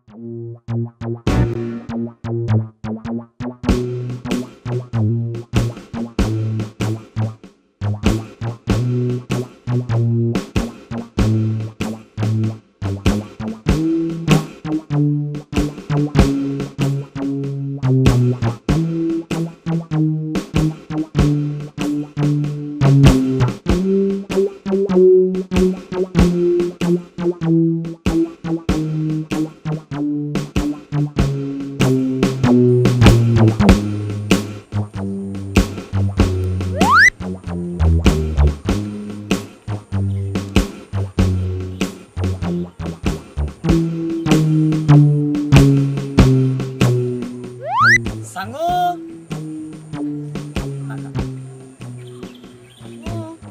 सांगू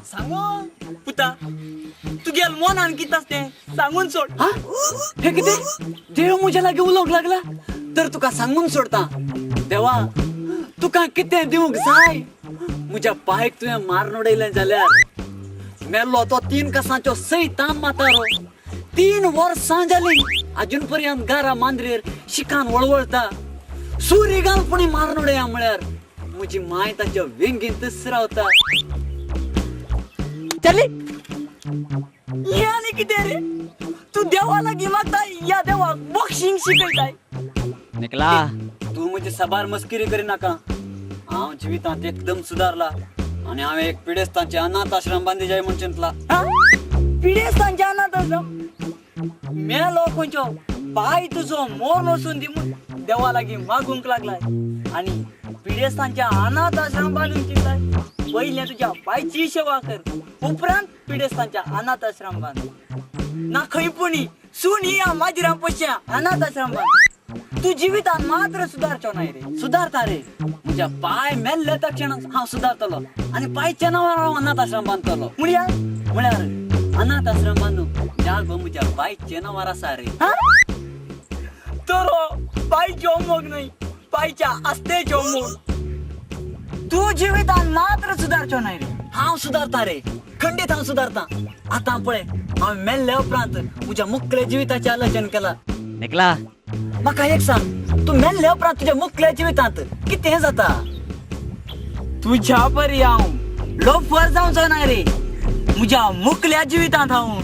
सांगू पुता, तुगेल मनान कितें आसा तें सांगून सोड. हा? हे कितें, देव म्हज्या लागीं उलोवंक लागला तर तुका सांगून सोडता. देवा, तुका कितें दिवंक जाय? म्हज्या बायक तुवें मारून उडयलें जाल्यार मेल्लो तो 3 कसांचो सैतान म्हातारो. 3 वर्सां जालीं अजून पर्यंत गारा मांद्रेर शिकान वळवळता. सुरी घालपणी मारून उडया म्हळ्यार म्हजी माय ताच्या वेंगेंतच रावता. चली, हे आनी कितें रे? तूं देवा लागीं मागता या देवाक बॉक्सिंग शिकयताय? निकला. तूं म्हजी साबार मस्किरी करिनाका. हांव जिवितांत एकदम सुदारला आनी हांवें एक पिडेस्तांचे अनाथ आश्रम बांदी जाय म्हूण चिंतला. पिडेस्तांचे अनाथ आश्रम? मेलो खंयचो बाय तुजो मोर वचून दी म्हूण देवा लागीं मागूंक लागलाय आनी पिडेस्तांच्या अनाथ आश्रम बांदूंक चिंतलाय. पयलें तुज्या बायची सेवा कर, उपरांत पिडेस्तांच्या अनाथ आश्रम बांद. ना खंय पुणी सून या माजिरां पश्या अनाथ आश्रम बांद. तूं जिवितान मात्र सुदारचो नाय रे. सुदारता रे, म्हज्या पाय मेल्ले त्या क्षणाक हांव सुदारतलो आनी पायच्या नांवार हांव अनाथ आश्रम बांदतलो. म्हळ्यार? म्हळ्यार अनाथ आश्रम बांदूंक जागो म्हज्या बायच्या नांवार आसा रे. हा? तर हो बायचो मोग न्हय, बायच्या आस्तेचो मोग. तूं जिवितान मात्र सुदारचो नाय रे. हांव सुदारता रे, खंडीत हांव सुदारता. आतां पळय, हांव मेल्ले उपरांत म्हज्या मुखल्या जिविताचें आलोचन केलां. निकला. म्हाका एक सांग, तूं मेल्ले उपरांत तुज्या मुखल्या जिवितांत कितें जाता? तुज्या परी हांव लोफर जावचो ना रे. म्हज्या मुखल्या जिवितांत हांव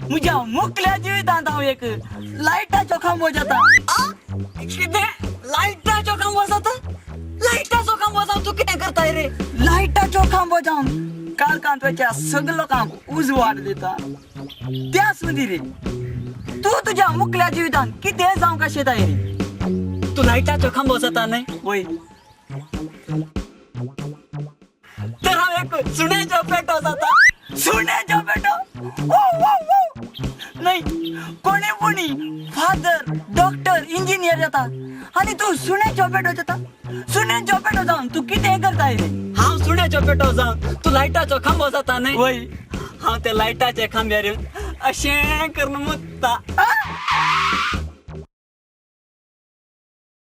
म्हज्या मुखल्या जिवितांत हांव एक लायटाचो खांबो जाता. कितें? लायटाचो खांबो जाता? लायटाचो खांबो जावन तूं कितें करताय रे? लायटाचो खांबो जावन काळखांत वयच्या सगळ्या लोकांक उजवाड दिता. त्या सुदी रे, तूं तुज्या मुखल्या जिवितांत कितें जावंक आशेताय रे? तूं लायटाचो खांबो जाता न्हय? वय. तर हांव एक सुण्याचो पेटो जाता. सुण्याचो पेटो? ओ, ओ, ओ. न्हय, कोणी कोणी फादर, डॉक्टर, इंजिनियर जाता आनी तूं सुण्याचो पेटो जाता. सुण्याचो पेटो जावन तूं कितें करताय रे? हांव सुण्याचो पेटो जावन तूं लायटाचो खांबो जाता न्हय? वय. हांव त्या लायटाच्या खांब्यार येवन अशें करून मुत्ता. आ?